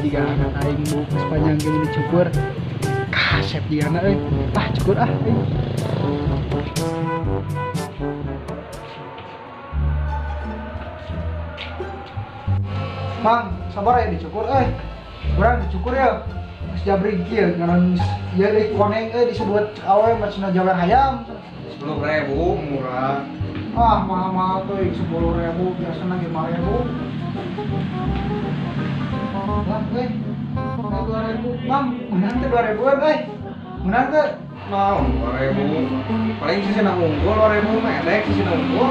Jika anak aing buuk sepanjang gini dicukur kasep jika anak euy ah cukur ah euy. Mang sabar ya dicukur euy, urang dicukur ya geus jabrig kieu ngaran ieu deui koneng euy disebut awe maksudna jawer hayam 10.000 murah. Ah mahal-mahal tuh 10.000 biasana 5.000. Lah, euy. 2.000, Bang. Meunang teh 2.000-an euy. Meunang teh naon 2.000. Paling sisina unggul 2.000 mah edek sisina unggul.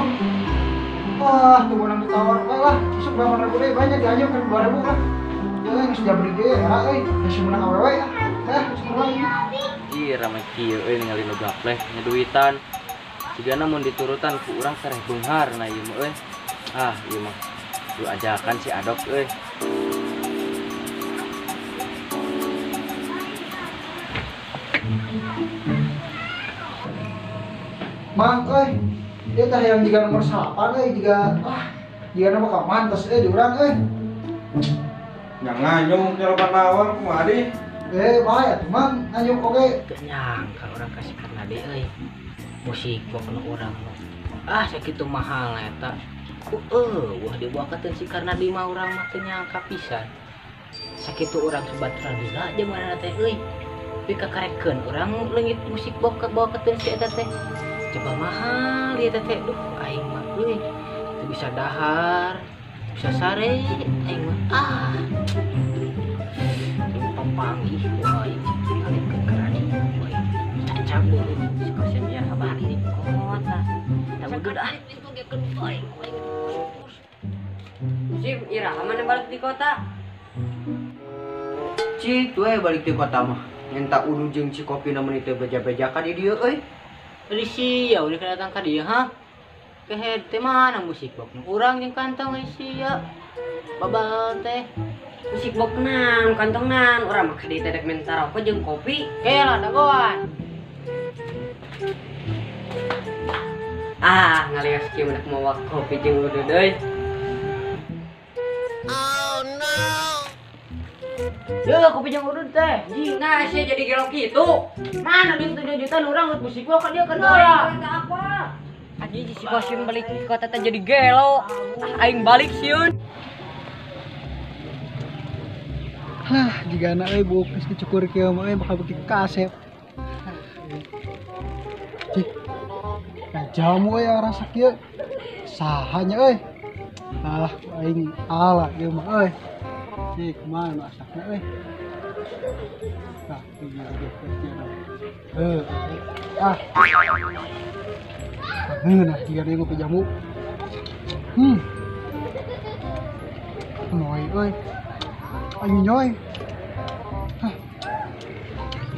Wah, tuh meunang ditawar we lah. Isuk 8.000 deui banyak dianjuk ke 2.000 lah. Ya geus jabrig ge era euy. Geus meunang awewe ah. Teh, cukur lagi. Ih, rame kieu euy ningali nu gapleh nyaduitan. Sigana mun diturutan ku urang sereh beunghar na ieu mah euy. Ah, ieu mah lu ajakan si Adok euy. Mang euy, ieu teh yang jiga nomor 8 euy, jiga ah, jiga bakal mantes euy di urang euy. Yang nganyuk nyelopan nawar kumaha deui? Bae atuh Mang, nganyuk oge. Teu nyangka urang kasih karena deui euy. Musik pokona urang. Ah, sakitu mahal eta. Wah dibuakakeun si karena deui mah urang mah teu nyangka pisan. Sakitu urang sebaturan heula jamanna teh euy. Tapi kakarekeun urang leungit musik box bawakeun si eta teh. Coba mahal ieu teh, duh aing mah euy. Teu bisa dahar, teu bisa sare aing mah. Ah. Papanggih aing alikeun karani aing. Cacap dulu si kosen biar balik di kota. Da udah ah itu ge aing aing. Sim, iraha mana balik di kota? Cik, we balik di kota mah. Minta udu jeung ci kopi na meuni teu beja-bejakan di dieu euy. Dari sia udah datang ka dieu ha. Kehed teh mana musik box nu urang jeung kantong euy sia. Babal teh. Musik box naon kantong naon urang mah ka dieu teh dek minta rokok jeung kopi. Kela dagoan. Ah, ngalias kieu mah mawa kopi jeung udu deui. Oh no. Yo kopi jeung udud teh. Nah, sia jadi gelo kitu. Mana duit 7 juta urang buat musik gua ka dia kan ora. Apa? Aji si Kosim balik ke kota teh jadi gelo. Ah, aing balik sieun. Hah, jigana euy buuk geus dicukur kieu mah euy bakal beuki kasep. Cih. Nah, jamu euy rasa kieu. Saha nya euy? Ah, aing ala ieu mah euy. Cih, kumaha nu asakna euy? Tah, ieu ge heuh. Ah. Nah, jigana ieu ngopi jamu. Noy euy. Aing nyoy. Hah.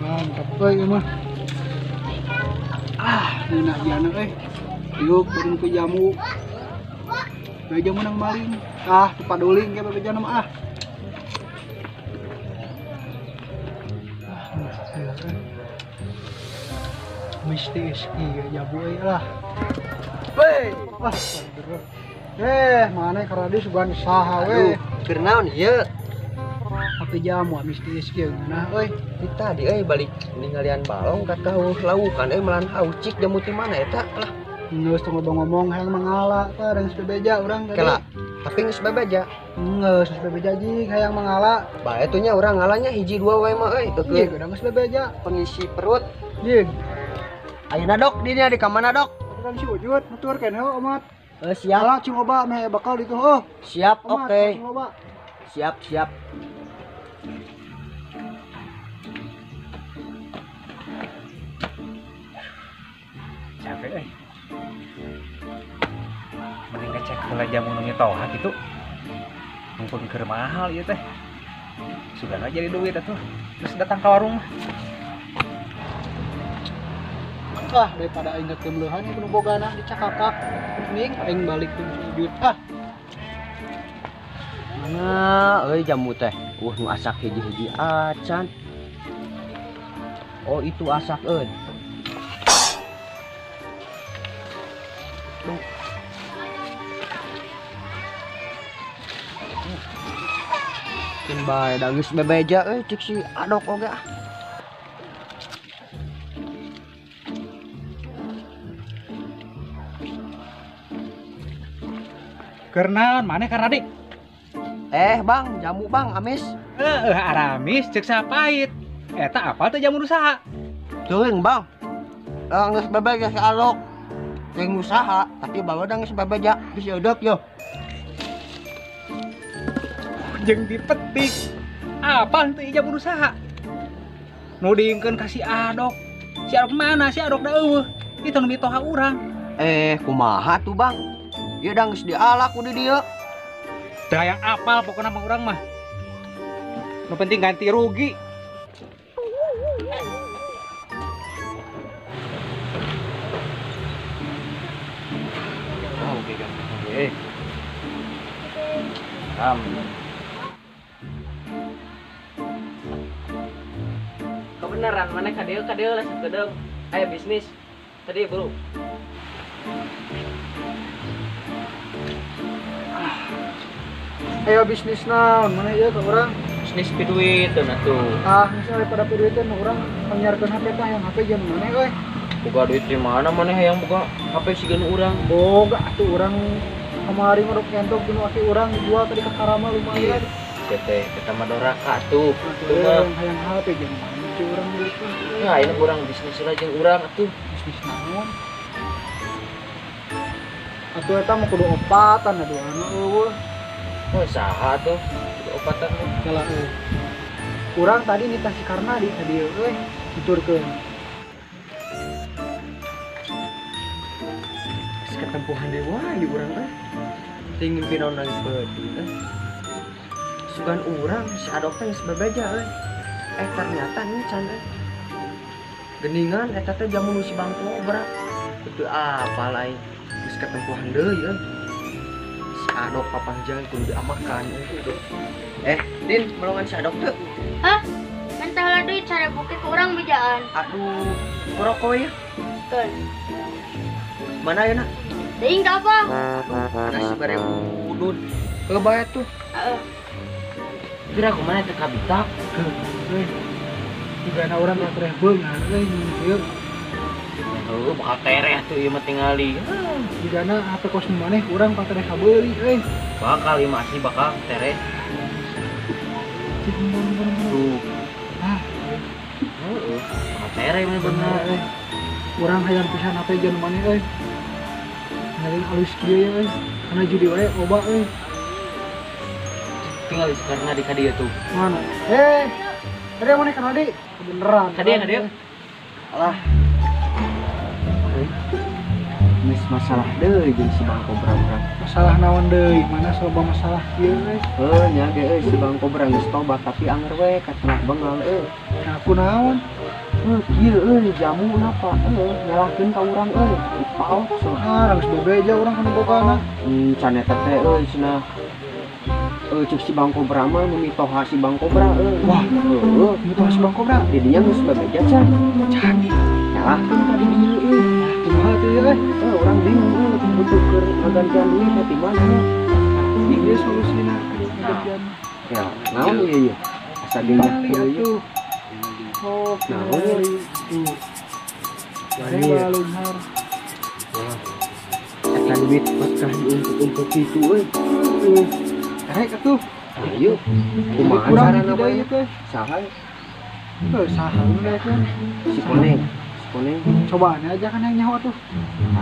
Mantap euy ieu mah. Ah, ngeunah jana euy. Yuk bari ngopi jamu. Bae jamu nang maling. Ah, teu paduling ge bebejana mah ah. Mistis ieu jamu euy lah. Weh, wah, mana karadi sugan saha we. Keur naon ieu? Tapi jamu mistis ieu nah euy. Di tadi euy balik ninggalian balong ka kauh laukan euy melan haucik jamu ti mana eta lah. Geus tong loba ngomong hayang mangala tah geus bebeja urang tadi. Kela, tapi geus bebeja. Geus bebeja jing hayang mangala. Bae atuh nya urang ngalanya hiji dua wae mah euy. Ieu urang geus bebeja pengisi perut. Jing. Ayeuna dok dinya di ka mana dok? Urang si Ujut nuturkeun heuh omat. Siap. Ala cing loba meh bakal ditu heuh. Siap, oke. Siap, siap. Capek euy. Mending ngecek heula jamu nu mitoha kitu. Mumpung keur mahal ieu teh. Sugana jadi duit atuh. Terus datang ke warung. Ah, daripada aing geus nu bogana dicakakak. Mending aing balik tuh duit ah. Mana euy jamu teh? Nu asak hiji-hiji acan. Oh, itu asak euy. Duh. Keun bae da geus bebeja euy cek si Adok oge ah. Keur naon maneh Karnadi? Bang, jamu bang, amis. Aramis cek sapait. Eta apa teh jamu nu saha? Teuing bang. Geus bebeja si Adok. Teuing usaha, tapi bawa da geus bebeja geus eudeup yo. Jeung dipetik. Apa teh jamu nu saha? Nu diingkeun ka si Adok. Si Adok mana? Si Adok da eueuh. Itu nu mitoha urang. Kumaha tuh bang? Ieu da geus dialak ku di dieu. Teu hayang apal pokona mah urang mah. Nu penting ganti rugi. Oh, oke kan. Kebenaran mana kadeu lah sakedeung. Aya bisnis. Tadi bro. Ayo bisnis naon mana ieu ka urang? Bisnis piduiteun atuh. Ah, misalnya daripada piduiteun urang nyiarkeun HP tah yang HP jam mana euy? Boga duit di mana maneh hayang boga HP siga nu urang? Boga atuh urang kamari mah rok entok jeung aki urang dijual tadi ka Karama lumayan. Teh eta mah doraka atuh. Tuh mah hayang HP jam mana cuy urang duit mah. Nah, ini urang bisnis lah jeung urang atuh. Bisnis naon? Atuh eta mah kudu opatan aduh anu eueuh. Oh, saha tuh kudu opatan mah. Salah euy. Urang tadi nitah si Karnadi tadi euy tuturkeun. Geus ketempuhan deui wae urang teh. Teu ngimpi naon lagi beuti teh. Sugan urang si Adok teh geus bebeja euy. Ternyata encan euy. Geningan eta teh jamu nu si Bang Kobra. Teu apal aing. Geus ketempuhan deui euy. Si Adok papanjang kudu diamakan euy. Din, melongan si Adok teu? Hah? Mentah lah duit cara bukit ke urang bejaan. Aduh, rokok ya? Keun. Mana ya nak? Teuing ka apa? Nasi bare udud. Heuh bae tuh. Heeh. Kira kumaha teh kabitak? Heuh. Jigana urang mah tereh beunghar euy kieu. Heuh, bakal tereh tuh ieu mah tingali. Jigana HP kos nu maneh urang bakal tereh kabeuli euy. Bakal ieu mah asli bakal tereh. Tuh. Ah. Heeh, bakal tereh mah bener euy. Urang hayang pisan HP jeung maneh euy. Ngalin alus kieu ya euy. Kana judi wae loba euy. Tinggal di Karnadi ka dieu tuh. Mana? Ada maneh Karnadi? Beneran. Ka dieu ka dieu. Alah. Geus masalah deui jeung si Bang Kobra urang. Masalah naon deui? Mana loba masalah kieu euy? Heuh nya ge euy si Bang Kobra geus tobat tapi anger we kacenah bengal euy. Nah, kunaon? Kieu euy jamu napa euy nyalahkeun ka urang euy. Dipaot ah, geus bebeja urang kana bogana. Can eta teh euy cenah. Cek si Bang Kobra mah nu mitoha si Bang Kobra euy. Wah, heuh, mitoha si Bang Kobra. Di dinya geus bebeja can. Can. Nyalahkeun ka di dieu euy. Kumaha teh euy? Urang bingung euy butuh keur ngagantian duit teh di mana. Ieu solusina ngagantian. Ya, naon ieu ieu? Asa geunah kieu ieu. Oh, naon ieu? Wani balunghar. Eta duit pekah diumpuk-umpuk kitu euy. Rek atuh. Ayo. Kumaha carana bae teh? Saha? Heuh, saha nu teh? Si Koneng. Si Koneng. Cobaan aja kan yang nyaho tuh.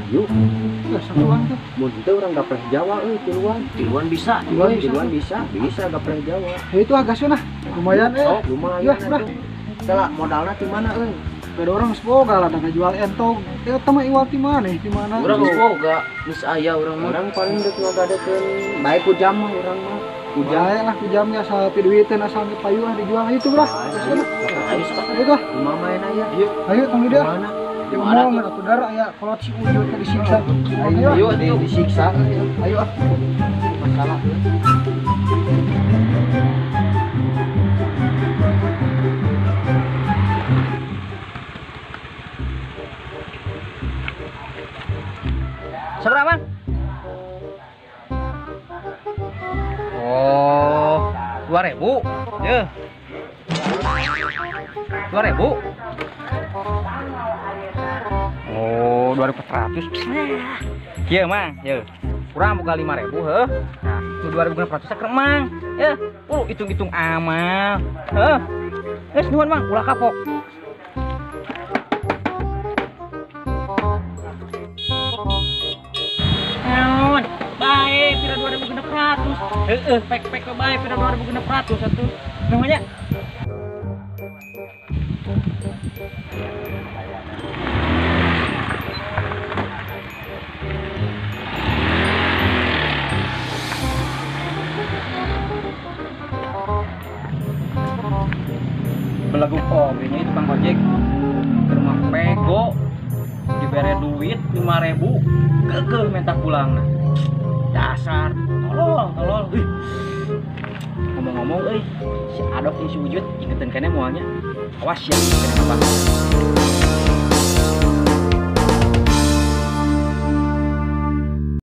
Ayo. Heuh, satuan tuh. Mun teu urang gapreh Jawa euy tiluan. Tiluan bisa. Tiluan bisa. Bisa gapreh Jawa. Ya itu agaskeun ah. Lumayan euy. Oh, lumayan. Ya, udah. Salah modalna di mana euy? Gak ada orang geus boga lah da ngajual entog. Eta mah iwal ti maneh di mana? Urang geus boga, geus aya urang mah. Urang paling deuk ngagadekeun bae ku jam mah urang mah. Ku jae lah ku jam ge asal piduiteun asal ge payu lah dijual itu lah. Ayo sok. Ayo lah. Kumaha main aya? Ayo tong di dieu. Mana? Di mana atuh dar aya kolot si Ujo teh disiksa. Ayo disiksa. Ayo ah. Masalah. Seberapa, Bang? Oh, 2.000. Ye. 2.000. Oh, 2.400. Kieu, Mang, ye. Kurang boga 5.000 heuh. Nah, itu 2.600 saker, Mang. Ye, hitung-hitung amal. Heuh. Geus nuhun, Mang, ulah kapok. Naon? Bae pira 2.600. Heeh, pek-pek bae pira 2.600 atuh. Nuhun nya. Belagu oge nya itu Bang Ojek. Ke rumah pego dibere duit 5.000 kekeh minta pulang. Dasar tolol tolol. Ih. Ngomong-ngomong euy, si Adok jeung si Ujut ingetin kene moalnya. Awas ya, kene apa.